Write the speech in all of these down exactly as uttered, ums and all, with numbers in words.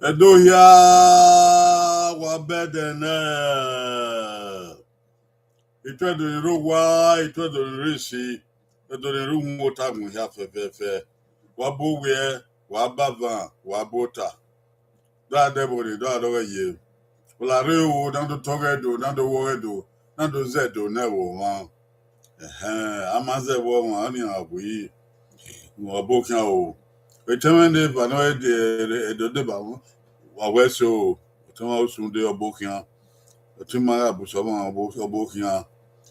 Ẹdo hia, wa bẹdẹ nẹ. Ituẹ do ni rre owa, ituẹ do ni rre isi, ẹdo ni rre uhunmwu otagbọn hia fẹfẹfẹ. Wa bu owiẹ, wa bu avan, wa bu ota. Do a dẹ ẹvbo ni, do a dọghọ ye. Ola rre o, na do tọghẹ do, na do wọghẹ do, na do zẹ do ne ẹvbo mwa. Ẹhẹn, a ma zẹ vbe ọmwa, ọnii a bu yi. Ọbo khian o. Etẹn mwẹ ne eva nọ ẹdẹ, ẹdẹ deba, wa wẹ so, etẹn mwẹ usun de ọbo khian. Etẹn ma gha bu sẹ ọmwa ọbo, ọbo khian.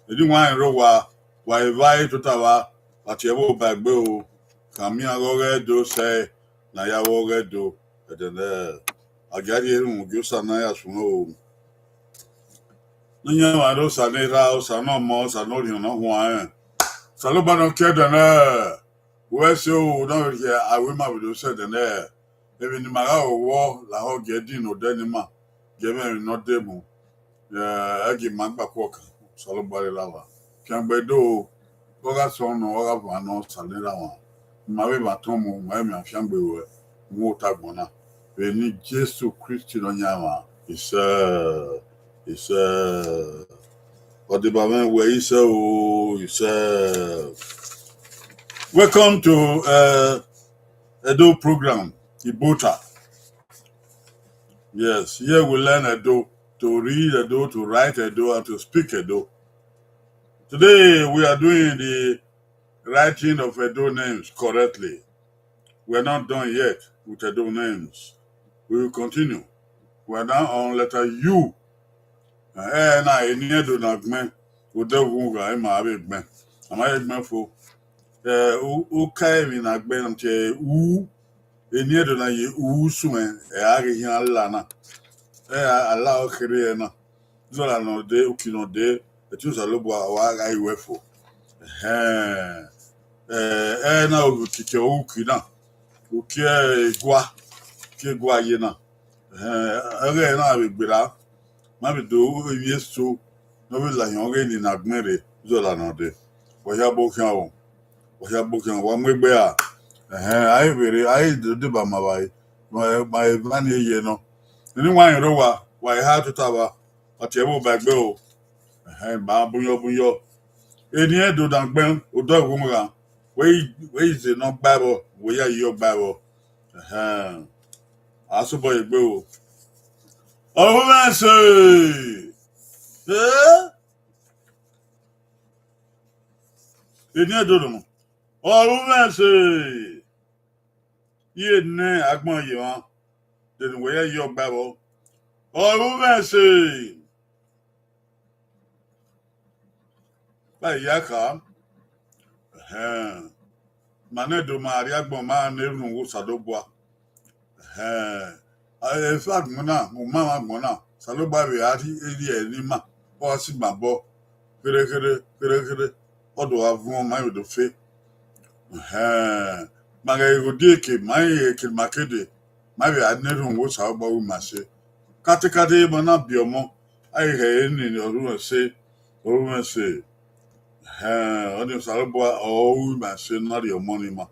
Edi wan rẹn rre owa, wa evbare tota vba, wa tie ẹvbo ba egbe o. Khama iran ghe ọghẹ do sẹ, ne a ya vbe ọghẹ do. Ẹdẹ nẹ, a gia rhie erhunmwu gie Osa ne a ya suẹn o. Ne ọ yan emwa rre Osa ne Erha, Osa ne Ọmọ, Osa ne Orhiọn ne ọ huanrẹn. Osanobua ne ọ kie ẹdẹ nẹ, wẹ sẹ o, ne ọ rhie aro ima vbe do sẹ ẹdẹ nẹ, emwi ne ima gha ghọghọ lahọ gie ẹdin ne odẹ ne ima, gie ẹmwẹ emwi ne ọ de mu. Ẹ, ẹ gie ima gba kuọ kan, Osanobua rre la wa. Fiangbe do, ọ gha sẹ ọnọ, ọ gha van nọ, Osa ne Erha wa. Ma vbe emwa tọn mu, ma vbe emwa fiangbe ruẹ, mu ota agbọn na. Vbe eni Jesu Kristi Nọyaẹnmwa, isẹ, isẹ. Ọ deba mwẹ wẹ isẹ o, isẹ. Welcome to, uh, Edo program, Ibota. Yes, here we learn Edo, to read Edo, to write Edo, and to speak Edo. Today, we are doing the writing of Edo names correctly. We are not done yet with Edo names. We will continue. We are now on letter U. Ẹ na, eni Ẹdo na gbẹn, odẹ wu gha ima vbe gbẹn. A ma vbe gbẹn fo. Ẹ, u, u ka emwi na gbẹn na tie u, eni Ẹdo na ye u suẹn, ẹ a ghi hian la na. Ẹ a, a la ọ kherhe ẹ na. Zọla nọ de, uki nọ de, ẹtin Osanobua wa gha ru ẹfo. Ẹhẹn. Ẹ, ẹ na, uki tie uki na. Uki egua, uki egua ye na. Ẹhẹn, ẹghẹ na vbe gberra, ma vbe do emwi eso ne ọ vbe la hin ọghe eni na gbẹn rre, zọla nọ de. Wa hia ọbo khian o, wa hia ọbo khian, wa mu egbe ra. Ẹhẹn, a i vbe rre, a i do deba ma vbare, ma, ma eva ni ye nọ. Eni wa rẹn rre owa, wa eha tota vba. Ọ tie ẹvbo ba egbe o. Ẹhẹn, ma bun yọ, bun yọ. Eni ẹn do dan gbẹn, odọ ẹvbo gha. Wẹ i, wẹ i ze ne ọ gba ẹvbo, wẹ ya yi ọ gba ẹvbo. Ẹhẹn. A sobọ ye egbe o. Ọrhuẹse. Eh? Eni ẹn do nọ. Ọrhuẹse. Iye nẹ agbọn ye emwa, de ne uwẹ ya yi ọ gba ẹvbo. Ọrhuẹse. Ba ya kha. Ẹhẹn. Ma nẹ do ma rrie agbọn ma ne erhunmwu Osanobua. Ẹhẹn. In fact, agbọn na, u ma mwẹ agbọn na, Osanobua vbe a rhie erriẹ ne ima, ọ gha si ma obọ, kherhe, kherhe, kherhe, kherhe, ọ do gha vuọn ma vbe do fe. Ẹhẹn. Ma ghẹ ghe odieke, ma i ghẹ eke ma kede, ma vbe a ne erhunmwu Osanobua ru ima ẹse. Katekate ma na biẹ ọmọ, a i ghẹ ẹre ni Ọrhuẹse, Ọrhuẹse. Ẹhẹn, ọnii Osanobua ọ ru ima ẹse ne a rhie ọmọ ni ma.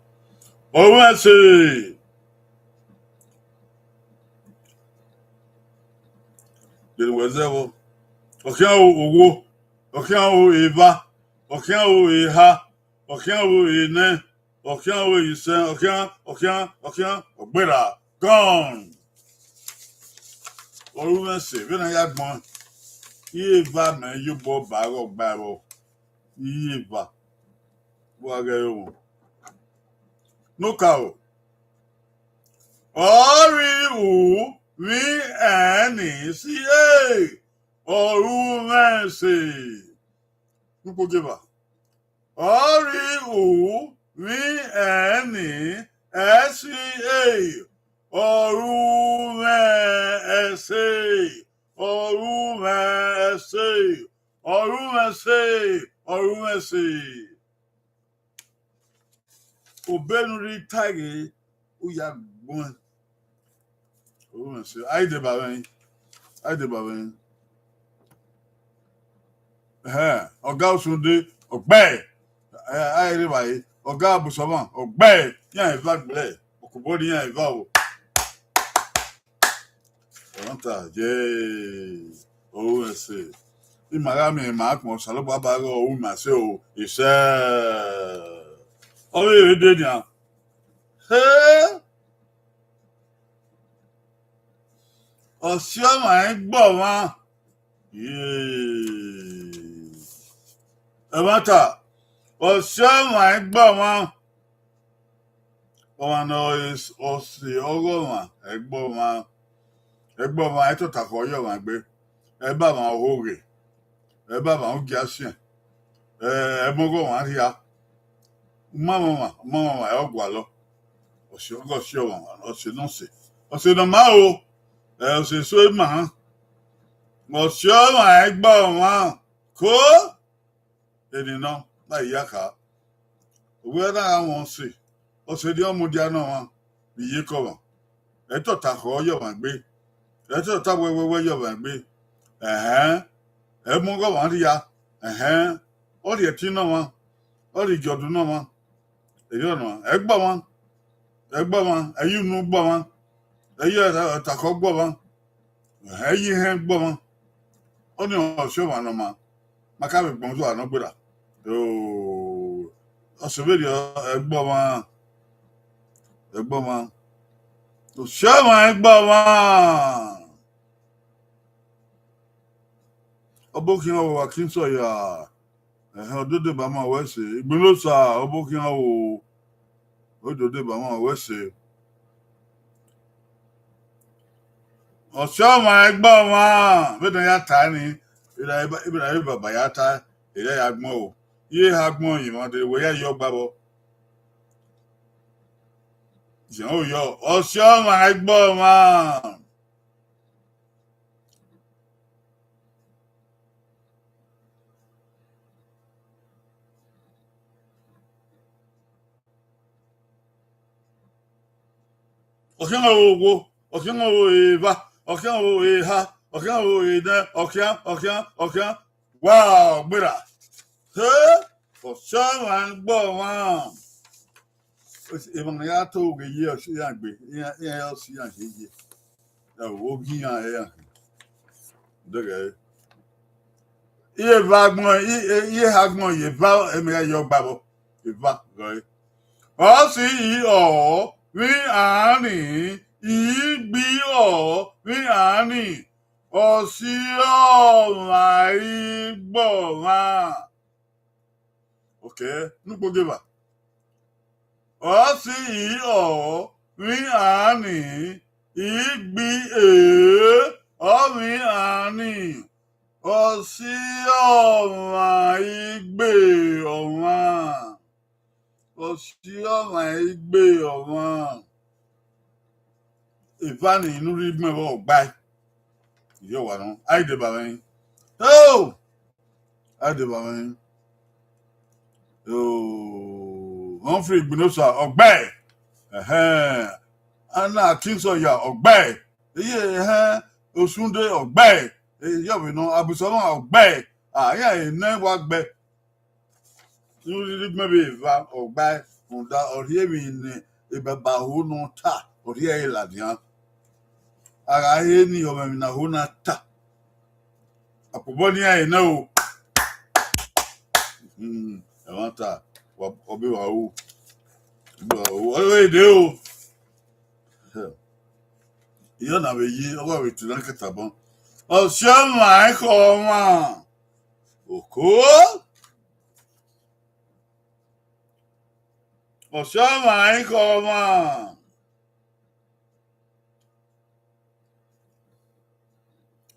Ọrhuẹse. De ne uwẹ zẹ vbọ? Ọ khian ro owo, ọ khian ro eva, ọ khian ro eha, ọ khian ro enẹ, ọ khian ro isẹn, ọ khian, ọ khian, ọ khian, ọ gberra. Gone. Ọrhuẹse, vbene a ya gbọn, iye eva mẹ ye obọ ba ghe ọ gba ẹvbo. Iye eva. Wa ghẹ ro. Nokaro. Ọ rhie u vbe ẹn ni si e, Ọrhuẹse. Ukpo jeva. Ọ rhie u vbe ẹn ni ẹse, Ọrhuẹse, Ọrhuẹse, Ọrhuẹse, Ọrhuẹse. Obọ ne u rhie tae ghe, u ya gbẹn. Ọrhuẹse, a i deba vbe ẹn, a i deba vbe ẹn. Ẹhẹn, ọga Osunde, ọ gbe. Ẹ, a i rre evbare, ọga Abusọmwa, ọ gbe. Iran eva gbe, okobọ ne iran eva o. Ọmọta, ye, Ọrhuẹse. Ima gha miẹn ima kpọn, Osanobua ba ghe ọ ru ima ẹse o, isẹ. Ọ vbe vbe de nian. He! Ọsiọmwa i gbe ọmwa. Ye. Ẹmwata, Ọsiọmwa i gbe ọmwa. Ọmwa ne ọ s-, ọ sẹ ọghe ọmwa, ẹgbẹe ọmwa, ẹgbẹe ọmwa, ẹtọta khọ yọ ọmwa egbe, ẹba ọmwa ohoghe, ẹba ọmwa ogiasiẹn, ẹ, ẹmọghọ ọmwa rhia, umamwẹ ọmwa, umamwẹ ọmwa ẹre ọ gualọ, ọ sẹ ọghe ọsiọmwa, ọ sẹ ne ọ sẹ, ọ sẹ ne ọ ma ro, ẹ, ọ sẹ eso ima, ọsiọmwa ẹgbẹe ọmwa, ko. Eni nọ, na ya kha. Ovbi ẹre na gha wọn ọse, ọse ne ọ mudia ne ọmwa vbe iyeke ọmwa. Ẹtọta khọ yọ ọmwa egbe, ẹtọta wẹwẹwẹ yọ ọmwa egbe. Ẹhẹn, ẹmọghọ ọmwa rhia, ẹhẹn, ọ rhie ẹtin ne ọmwa, ọ rhie igiọdu ne ọmwa. Erriọ nọ, ẹgbẹe ọmwa, ẹgbẹe ọmwa, ẹyunu gbe ọmwa, ẹyẹ ọtakọ gbe ọmwa, ẹyẹ ihẹn gbe ọmwa. Ọnii ọsiọmwa ne ọ ma, ma ka vbe gbọn zua ne ọ gberra. Oo, ọse vberriọ ẹgbẹe ọmwa, ẹgbẹe ọmwa, ọsiọmwa ẹgbẹe ọmwa. Ọbokhian vbe Akinsoya, ẹhẹn, ọ do deba ma wẹ ẹse. Igbinosa, ọbokhian o, ọ do deba ma wẹ ẹse. Ọsiọmwa ẹgbẹe ọmwa, vbene a ya tae ni, iran eba, iran eba ba ya tae, erriọ ya gbọn o. Iye eha gbọn ye emwa de wẹ ya yi ọgba vbọ. Yẹn o yọ, ọsiọmwa ẹgbẹe ọmwa. Ọkhian ro owo, ọkhian ro eva, ọkhian ro eha, ọkhian ro enẹ, ọkhian, ọkhian, ọkhian. Wow, gberra. He, Ọsiọmwa ẹgbẹe ọmwa. Emwa ne ya to ghe ye ọse iran gbe, iran, iran ọse iran ye ye. Ẹ wo ghi iran, iran. Dẹghẹ. Iye eva agbọn, i- i- iye eha agbọn ye eva, emwi ya yọ gba vbọ. Eva gọe. Ọ si i ọ vbe iran ni, i gbe i ọ vbe iran ni, ọ si ọmwa i gbe ọmwa. Okay, ne ukpogeba. Ọ si i ọ vbe iran ni, i gbe i e ọ vbe iran ni, ọ si ọmwa i gbe ọmwa. Ọ si ọmwa i gbe ọmwa. Eva ni ne u rhie igbẹn vbe ọgbae. Iyọ wa nọ, a i deba mwẹ. Oh! A i deba mwẹ. Oh, Humphrey Igbinosa, ọgbae. Ẹhẹn. Anna Akinsoya, ọgbae. Iye, ẹhẹn, Osunde, ọgbae. Iyọ vbe nọ, Abusọmọ, ọgbae. A, iran enẹ wa gbe. Ne u rhie igbẹn vbe eva ọgbae, rhunmwuda ọ rhie emwi ne ebaba ho ne ọ ta, ọ rhie ẹre ladian. A gha he ni, ọ mwẹ emwi ne a ho na ta. Akpobọ ne iran he nẹ o. Hmm, ẹmwata, wa- ọ be wa ru. Ọ be wa ru. Ọ be de o. Iyọ na vbe yi, ọ wa vbe te na kẹta bọ. Ọ si ọmwa i khọ ọmwa. Oko. Ọ si ọmwa i khọ ọmwa.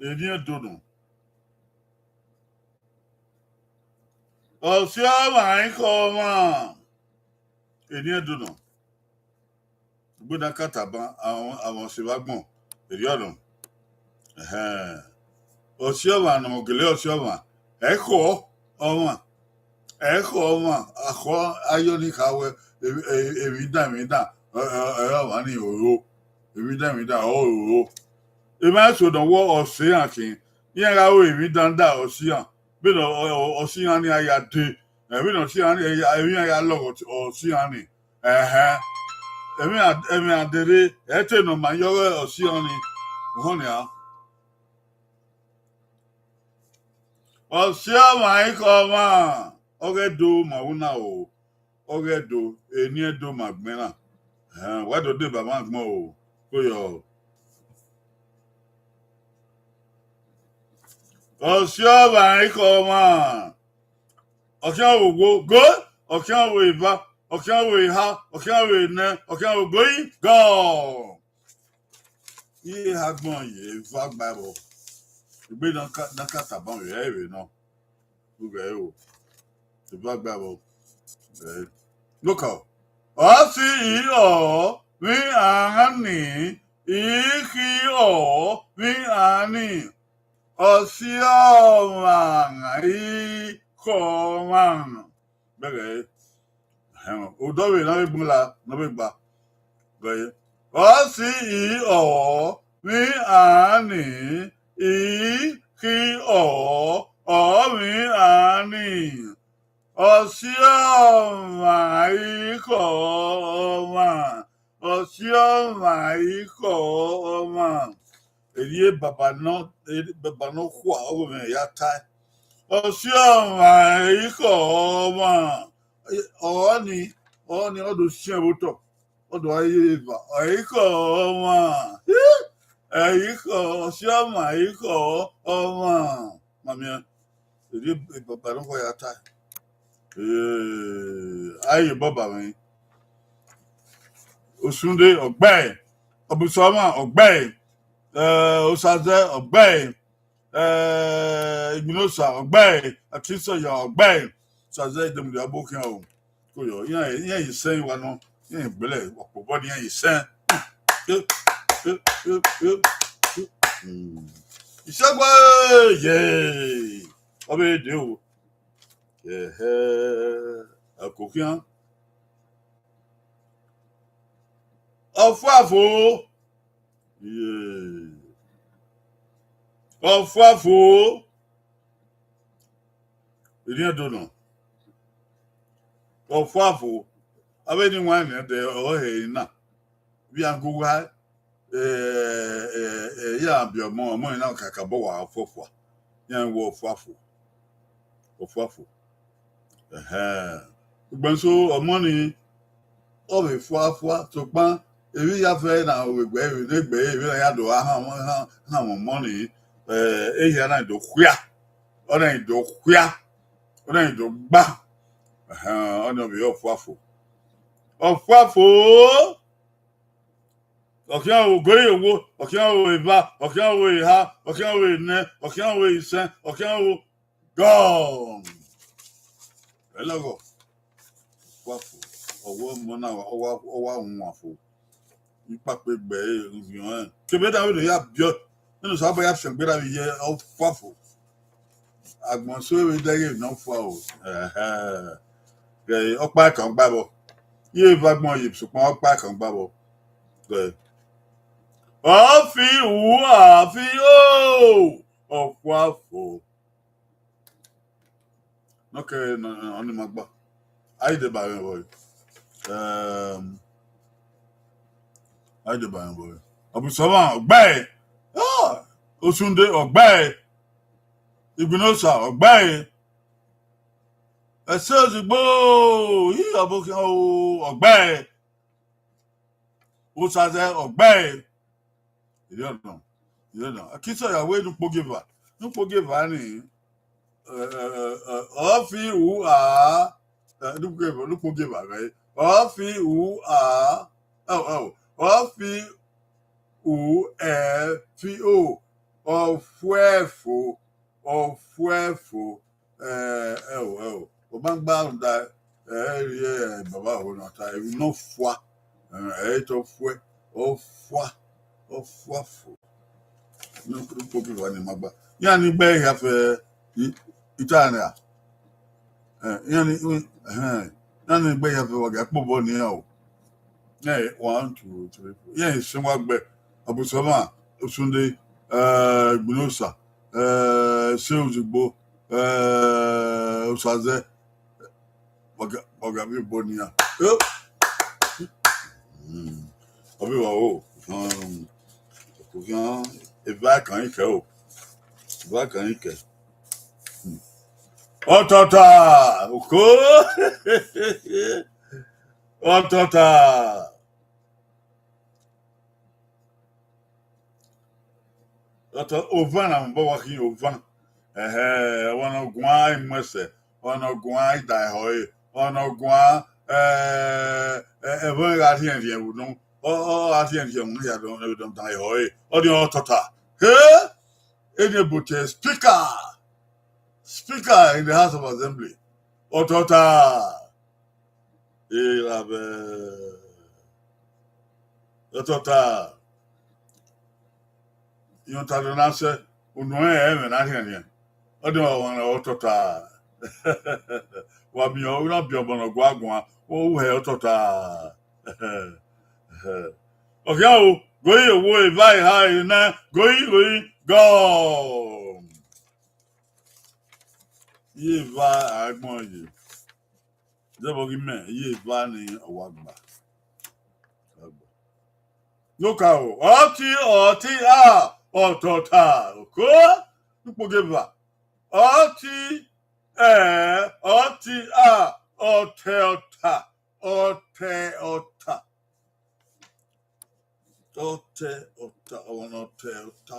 Eni Ẹdo nọ. Ọ si ọmwa i khọ ọmwa. Eni Ẹdo nọ. Egbe na ka tama, àwọn, àwọn ọsẹ vbe agbọn, erriọ nọ. Ẹhẹn. Ọsiọmwa ne ọ gele ọsiọmwa, ẹkhọ ọmwa, ẹkhọ ọmwa, akhọ ayọ ni kha wẹ, emwi, emwi dan, emwi dan, ẹ, ẹ, ẹ, ọmwa ni oro, emwi dan, emwi dan, ọ oro. Emwa eso ne ọ wẹ ọse iran khin, iran gha ru emwi dan da ọse iran, vbene ọ, ọ, ọse iran ni a ya dee, ẹ, vbene ọse iran ni, ẹ, emwi iran ya lọghọ ọse iran ni. Ẹhẹn. Emwi iran, emwi iran dee rre, ẹ te ne ọ ma yọ ọghe ọse iran ni. Uhọn nian. Ọsiọmwa i khọ ọmwa, ọghe Ẹdo ma wu na o, ọghe Ẹdo, eni Ẹdo ma gbẹn na. Ẹhẹn, wa do deba mwẹ agbọn o, ko yọ. Ọsiọmwa i khọ ọmwa, ọ khian vbe owo, go, ọ khian vbe eva, ọ khian vbe eha, ọ khian vbe enẹ, ọ khian vbe ogoyi, gọ. Iye eha agbọn ye eva gba ẹvbo. Egbe na ka, na ka tama vbe ẹre vbe nọ. Ughẹ o. Eva gba ẹvbo. Eh. Look out. Ọ si i ọ vbe iran ni, i khi ọ vbe iran ni. Ọsiọmwa i khọ ọmwa. Bẹghe, ẹhẹn, odọ vbe ne ọ vbe gbọn la, ne ọ vbe gba. Bẹghe, ọ si i ọ vbe iran ni, i khi ọ, ọ vbe iran ni. Ọsiọmwa i khọ ọmwa. Ọsiọmwa i khọ ọmwa. Erriọ baba nọ, baba nọ khua, ọ vbe mwẹ ya tae. Ọsiọmwa i khọ ọmwa. Ọni, ọni ọ do siẹn vbe otọ. Ọ do a ye eva. Ẹ i khọ ọmwa. Ẹ i khọ, ọsiọmwa i khọ ọmwa. Ma miẹn. Erriọ baba nọ khua ya tae. Eh, a ye baba mwẹ. Osunde, ọgbae. Ọbusọmwa, ọgbae. Eh, Osaze, ọgbae. Eh, Igbinosa, ọgbae. Akinsoya, ọgbae. Osaze, Idemudia, ọbokhian o. Ko yọ, iran, iran ye sẹn wa nọ. Iran gbele, ọkpobọ ni iran ye sẹn. Eh, eh, eh, eh, eh. Hmm. Isegbe, ye. Ọ vbe de o. Ẹhẹ, ọkokhian. Ọfuafo. Ye. Ọfuafo. Eni Ẹdo nọ. Ọfuafo. Avbe ni wan nẹ dẹ, ọ he na. Vbe iran gu gha, eh, eh, eh, iran biẹ ọmọ, ọmọ na kakabọ wa fọfua. Iran wẹ ọfuafo. Ọfuafo. Ẹhẹn. Ugbẹnso ọmọ ni, ọ vbe fuafua, sokpan, emwi iyafẹ na vbe gbe, emwi ne gbe, emwi na ya do gha han, han, han ọmọ ni, eh, ehia na do khuia, ọ na do khuia, ọ na do gba. Ẹhẹn, ọnii ọ vbe ọre Ọfuafo. Ọfuafo! Ọ khian ro Goiyowo, ọ khian ro eva, ọ khian ro eha, ọ khian ro enẹ, ọ khian ro isẹn, ọ khian ro gọm. Ẹlọghọ. Ọfuafo, ọ wa ọmọ na, ọ wa, ọ wa wan fo. Ikpakpa egbe ẹre, uvbiọn rẹn. Kevbe da vbe do ya biẹ, nene Osanobua ya fiangbe da vbe ye Ọfuafo. Agbọn eso vbe dẹghe ne ọ fua o. Ẹhẹ. Ghẹ ọkpa kan gba vbọ. Iye eva agbọn ye, sokpan ọkpa kan gba vbọ. Ghẹ. Ọ fi u, a fi o. Ọfuafo. Nọke, ọnii ma gba. A i deba mwẹ vbọ. Ẹm, a i deba mwẹ vbọ. Ọbusọmwa, ọ gbe ẹre. Ah, Osunde, ọ gbe ẹre. Igbinosa, ọ gbe ẹre. Ẹse ozigbo, i ọbokhian o, ọ gbe ẹre. Osaze, ọ gbe ẹre. Erriọ nọ, erriọ nọ. Akisẹ ya wẹ ne ukpogieva, ne ukpogieva ni, eh, eh, eh, ọ fi u, a, eh, ne ukpogieva, ne ukpogieva ghẹ, ọ fi u, a, ọ, ọ, ọ fi u, ẹ, fi o, Ọfuẹfo, Ọfuẹfo. Eh, ẹo, ẹo, ọ ma gba rhunmwuda, ẹ i rhie, eh, baba ho ne ọ ta, emwi ne ọ fua, eh, ẹ i te ọ fuẹ, ọ fua, ọ fua fo. Ne ukpogieva ni ma gba. Iran ni gbe ẹre hia fẹ, i, i ta nẹ ra? Eh, iran ni, ẹhẹn, iran ni gbe ẹre hia fẹ, wa gha kpe obọ ne iran o. Eh, one, two, three, four. Iran sẹ wa gbe, Ọbusọmwa, Osunde, eh, Igbinosa, eh, Ẹse ozigbo, eh, Osaze, wa gha, wa gha vbe obọ ne iran. Eh. Mm. Ọ vbe vba o, um, eva kan i kẹ o. Eva kan i kẹ. Hmm. Ọtọta, oko. Ọtọta. Ọtọ, ovan na mobọ wa khin ovan. Ẹhẹ, ọmwa ne ọ guan imuẹsẹ, ọmwa ne ọ guan idaehọre, ọmwa ne ọ guan, eh, eh, ẹvbo gha rhiẹnrhiẹn vbe unu, ọ, ọ gha rhiẹnrhiẹn unu ya dọ, dọ dan ehọre, ọnii ọre Ọtọta. He! Eni but speaker, speaker in the House of Assembly, Ọtọta. Eravbe. Ọtọta. Iran ta do na sẹ, unu ẹnrẹn ẹmwẹ na rhiẹnrhiẹn. Ọdẹ ọmwa ne Ọtọta. Wa miẹn ọghe na biẹ ọmọ ne ọ gua guan, u hẹ Ọtọta. Ọ khian o, goi owo, eva, eha, enẹ, goi, goi, gọm. Iye eva agbọn ye. Zẹvbe ọghe imẹ, iye eva ni ọ wa gba. Nokaro, ọti, ọti, a, Ọtọta, oko, ukpogieva. Ọti, ẹ, ọti, a, Ọtẹọta, Ọtẹọta. Ọtẹọta, ọmwa ne Ọtẹọta,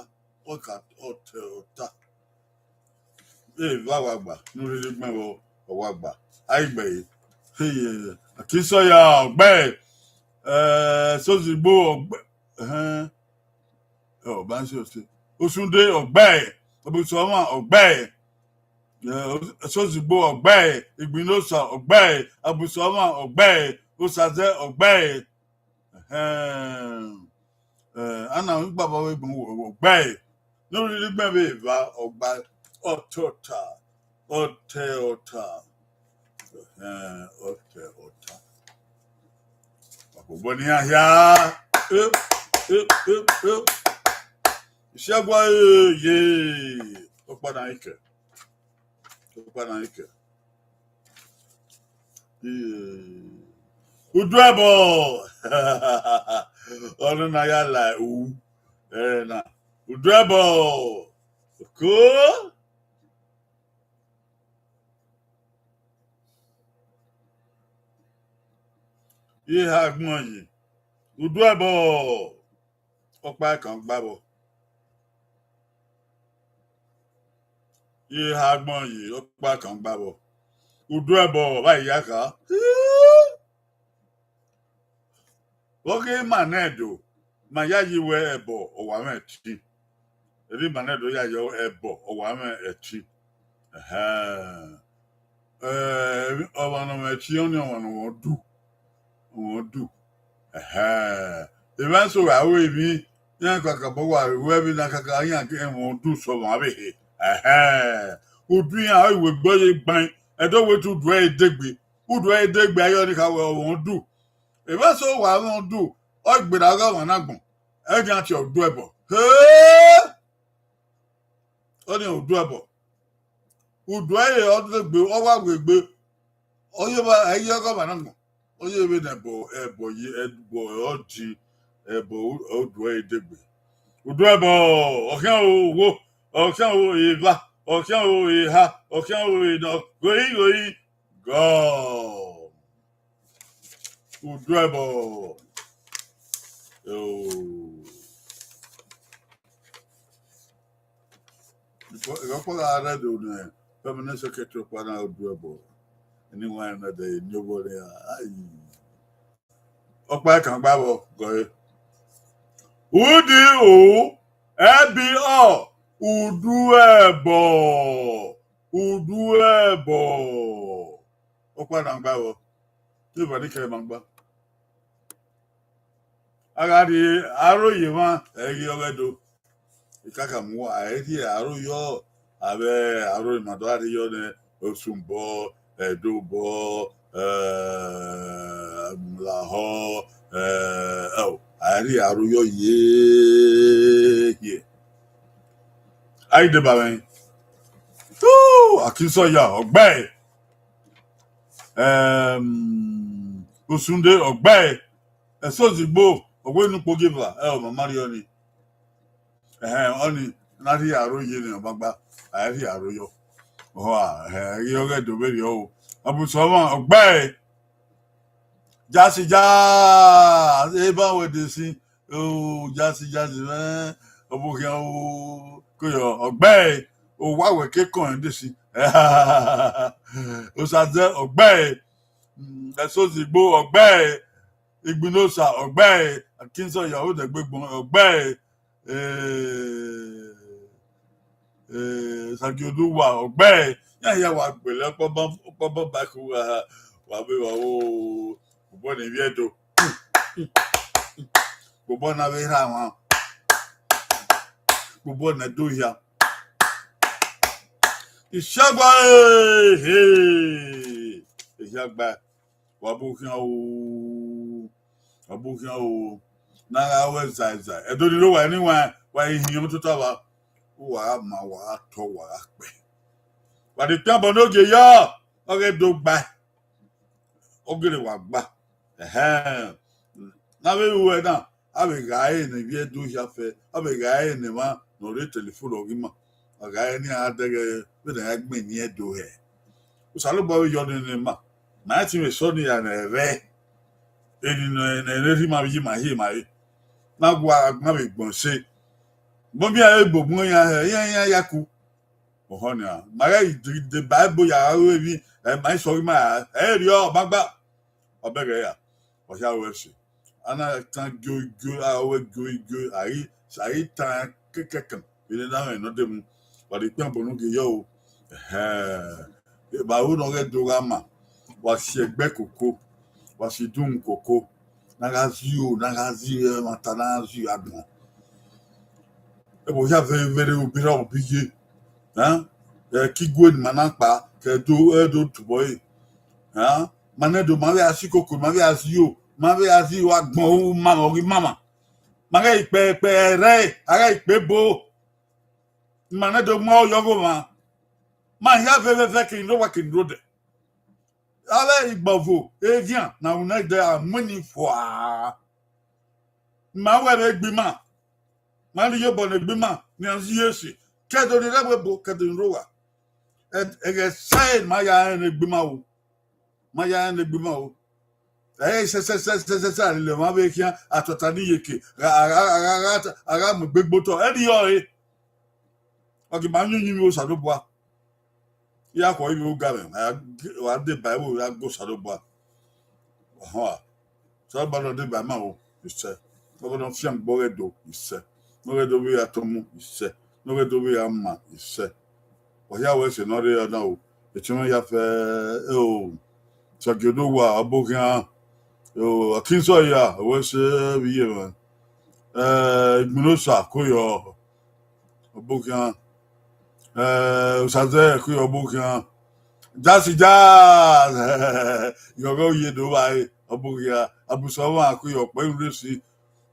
ọ ka Ọtẹọta. Eva wa gba, ne u rhirhi gbẹn vbe ọ wa gba. A i gbe ẹre. Heye, Akisọya, ọ gbe ẹre. Eh, Ẹse ozigbo, ọ gbe, ẹhẹn. Ọ ba ẹse ọse. Osunde, ọ gbe ẹre. Ọbusọmwa, ọ gbe ẹre. Eh, Ẹse ozigbo, ọ gbe ẹre. Igbinosa, ọ gbe ẹre. Ọbusọmwa, ọ gbe ẹre. Osaze, ọ gbe ẹre. Ẹhẹn. Eh, a na igbaba vbe gbọn, ọ gbe ẹre. Ne u rhirhi gbẹn vbe eva, ọ gba Ọtẹọta, Ọtẹọta. Ẹhẹn, Ọtẹọta. Ọkpọgbọ ne iran hia. Eh, eh, eh, eh. Isiagua, eh, ye. Ọkpa na ikẹ. Ọkpa na ikẹ. Eh. Uduẹbọ. Ọnọna ya la u. Eh, na. Uduẹbọ. Oko. Ye ha agbọn yi, udu ẹbọ, ọkpa kan gba vbọ. Ye ha agbọn yi, ọkpa kan gba vbọ. Udu ẹbọ vba ya kha. Vbọ ghe ima nẹ do, ma yayi wẹ ẹbọ ọ wa mwẹ ẹtin. Erriọ ima nẹ do yayi ẹbọ ọ wa mwẹ ẹtin. Ẹhẹn. Eh, ọmwa ne ọ mwẹ ẹtin ọnii, ọmwa ne ọ mwẹ udu. Ọ mwẹ udu. Ẹhẹn. Evba eso gha ru emwi, iran kakabọ wa ru ẹmwẹ na kaka, iran ke mwẹ udu sẹ ọmwa vbe ehe. Ẹhẹn. Udu iran ọre iwegbe ye gbain, ẹdẹ wẹ te udu ẹre degbe. Udu ẹre degbe, ayọ ni kha wẹ ọ mwẹ udu. Evba eso wa mwẹ udu, ọ gberra gha ọmwa na agbọn, ẹ i khian tie udu ẹbọ. He! Ọnii udu ẹbọ. Udu ẹre ọ degbe, ọ wa wegbe, ọ ye evba, ẹ i ye ọghe ọmwa na agbọn. Ọ ye vbene ẹbọ, ẹbọ ye, ẹbọ ọ di, ẹbọ udu ẹre degbe. Udu ẹbọ, ọ khian o wo, ọ khian o evba, ọ khian o eha, ọ khian o enọ, ghoyi ghoyi, gọ. Udu ẹbọ. Oh. Ìgbọ́kọ̀ gha rẹ do nẹ, permanent secretary ọkpa na udu ẹbọ. Ẹni wa na dẹ eni ọvbọ rẹ, ai. Ọkpa kan gba vbọ gọe. Udi o, ẹbi ọ, udu ẹbọ, udu ẹbọ. Ọkpa na gba vbọ. Te eva ni kẹ ma gba. A gha rhie aro ye emwa, ẹ i ghi ọghẹ do. Ikaka mu uwa, a i rhie aro yọ, avbe aro ne ima do gha rhie yọ nẹ, Osunbọ, Ẹdobọ, eh, Lahọ, eh, ẹo, a i rhie aro yọ ye, ye. A i deba mwẹ. Tu, Akinsanya, ọ gbe ẹe. Em, Osunde, ọ gbe ẹe. Ẹsozigbo, ọ wẹ ne ukpogieva, ẹ, ọ ma ma rriọ ni. Ẹhẹn, ọnii, na rhie aro ye ne ọ ma gba, a i rhie aro yọ. Ọhọ, ẹhẹn, ẹ i ghi ọghẹ do vberriọ o. Ọ bu sẹ ọmwa, ọ gbe ẹe. Jasi ja, eba wẹ de si, o, jasi, jasi, mwẹ, ọ bu khian o, ko yọ, ọ gbe ẹe, owa wẹ ke kọn ẹn de si. Osadẹ, ọ gbe ẹe. Mm, Ẹsozigbo, ọ gbe ẹe. Igbinosa, ọ gbe ẹe. Akinsanya, Odẹgbegbọn, ọ gbe ẹe. Eh, eh, Sagioduwa, ọ gbe ẹe. Iran hia wa gbele ọkpọbọ, ọkpọbọ ba ke uwa, wa vbe wa wo, obọ ne ivbi Ẹdo. Obọ na vbe rha mwa. Obọ ne Ẹdo hia. Ishagba, eh, eh. Ishagba. Wa bu khian o, wa bu khian o, na gha wẹ zaizai. Ẹdo ni rre owa ni wa, wa i hin ọmọ tota vba. Uwa gha ma, wa gha tọ, wa gha kpẹ. Wa de kpian bọ ne ogie yọ, ọ ghe do gba. Ọ gele wa gba. Ẹhẹn. Na vbe ru ẹre na, a vbe gha re ne ivbi Ẹdo hia fẹ, a vbe gha re ne emwa ne ọ rre telefon ọghe ima. A gha re ne iran dẹghe vbene a gbẹn eni Ẹdo hẹ. Osanobua vbe yọ nene ima, ma i te vbe sọ ne iran ne ẹvbẹ, eni ne, ne, ne rhie ima vbe ye ima hie ma re. Na gua agbọn vbe gbọn ẹse. Bọ miẹn ẹre gbe ogbọn iran hẹ, iran, iran ya ku. Ọhọ nian, ma ghẹ i de, de ba ẹbo ya gha ru emwi, ẹ, ma i sọ ghi ma ra, ẹ i rriọ, ọ ma gba. Ọ bẹghe ya, ọ hia ru ẹse. A na tan gioigio, a ru ẹre gioigio, a ghi, a ghi tan kẹkẹkan, vbene na mwẹ ne ọ demu, wa de kpian bọ ne u gie yọ o. Ẹhẹn. Evbavbe ne ọ ghẹ do gha ma, wa si ẹgbẹ koko, wa si idunmwu koko, na gha zio, na gha zio ẹmwata, na gha zio agbọn. Ẹvbo hia vbe vbe rre obirra obọ iye, ẹn? Ẹ, ke igue ne ima na kpa, ke Ẹdo, Ẹdo tobọ ẹre, ẹn? Ma nẹ do, ma vbe a si koko, ma vbe a zio, ma vbe a zio agbọn ru ma, ọ ghi mama. Ma ghẹ ikpẹ, ikpẹ rẹ, a ghẹ ikpe ebo. Ma nẹ do ma yọ gho mwa. Ma hia vbe vbe vbe ke iro wa ke iro dẹ. Avbe igbọvo, evian, na wu nẹ dẹ a mu ni fua. Ma wẹ vbe egbe ima. Ma rhie iyobọ ne egbe ima, ne iran zẹ iyesi. Ke Ẹdo ni rre ẹvbo ebo, ke Ẹdo ni rre owa. Ẹ, ẹghẹ sẹ ma ya rẹn ne egbe ima o. Ma ya rẹn ne egbe ima o. Ẹ i sẹsẹsẹsẹsẹ a lele ọmwa vbe khian, a tota ni iyeke, a gha mu egbe gbe otọ, ẹdẹ ọre. Ọ ghi ma yin uyinmwẹ Osanobua. Iran khọ ivbi ogamwẹ, wa deba ẹvbo ya gbe Osanobua. Ọhọn, Osanobua ne ọ deba ima o, isẹ. Osanobua ne ọ fiangbe ọghe Ẹdo, isẹ. Ne ọghe Ẹdo vbe ya tọn mu, isẹ. Ne ọghe Ẹdo vbe ya ma, isẹ. Wa hia wẹ ẹse ne ọ rre ọna o, etiọnmwẹ ya fẹ, o, Sagiodo wa, ọ bọ khian, o, Akinzọ ya, ọ wẹ ẹse vbe iye mwẹ. Eh, Igbinosa, ko yọ, ọ bọ khian. Eh, Osazẹ, ko yọ, ọ bọ khian. Jasi Jazz, ighọghọ ye do vba re, ọ bọ khian. Abusọmwa, ko yọ, ọkpẹ ru resi,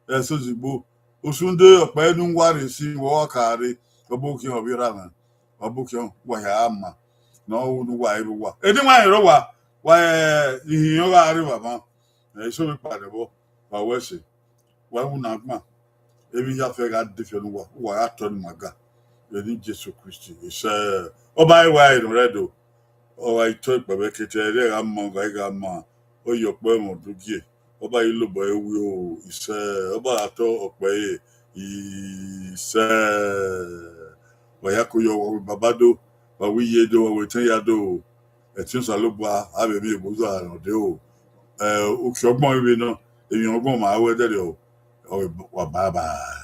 ẹsozigbo. Osunde, ọkpẹ ne uwa resi, vbe ọ ka rre, ọ bọ khian, ọ vbe ra mwẹ, ọ bọ khian, wa hia ma. Ne ọ ru ne uwa ru vbe uwa. Eni wa rẹn rre owa, wa, eh, ihin ọ gha rre vbe mwa. Eh, eso vbe kpa nẹ vbọ, wa wẹ ẹse. Wa wu ne agbọn, emwi ya fẹ gha de fiọ ne uwa, uwa gha tọ ne ima ga. Vbe eni Jesu Kristi, isẹ. Ọba ẹwae ne ọ rre Ẹdo, ọ gha i tọ ikpẹvbẹ kete ẹre gha ma, ọ gha i gha ma, ọ ye ọkpẹ mwẹ udugie, ọ ba i lobọ ẹre wi o, isẹ, ọ ba gha tọ ọkpẹ ẹre, isẹ. Wa ya ko yọ, wa wẹ baba do, wa wẹ iye do, wa wẹ etẹn ya do, ẹtin Osanobua, avbe emwi oboza ne ọ dee o. Eh, uki ọgbọn vbe nọ, emwi ọgbọn ma wẹ dẹrriọ, ọ wa bye bye.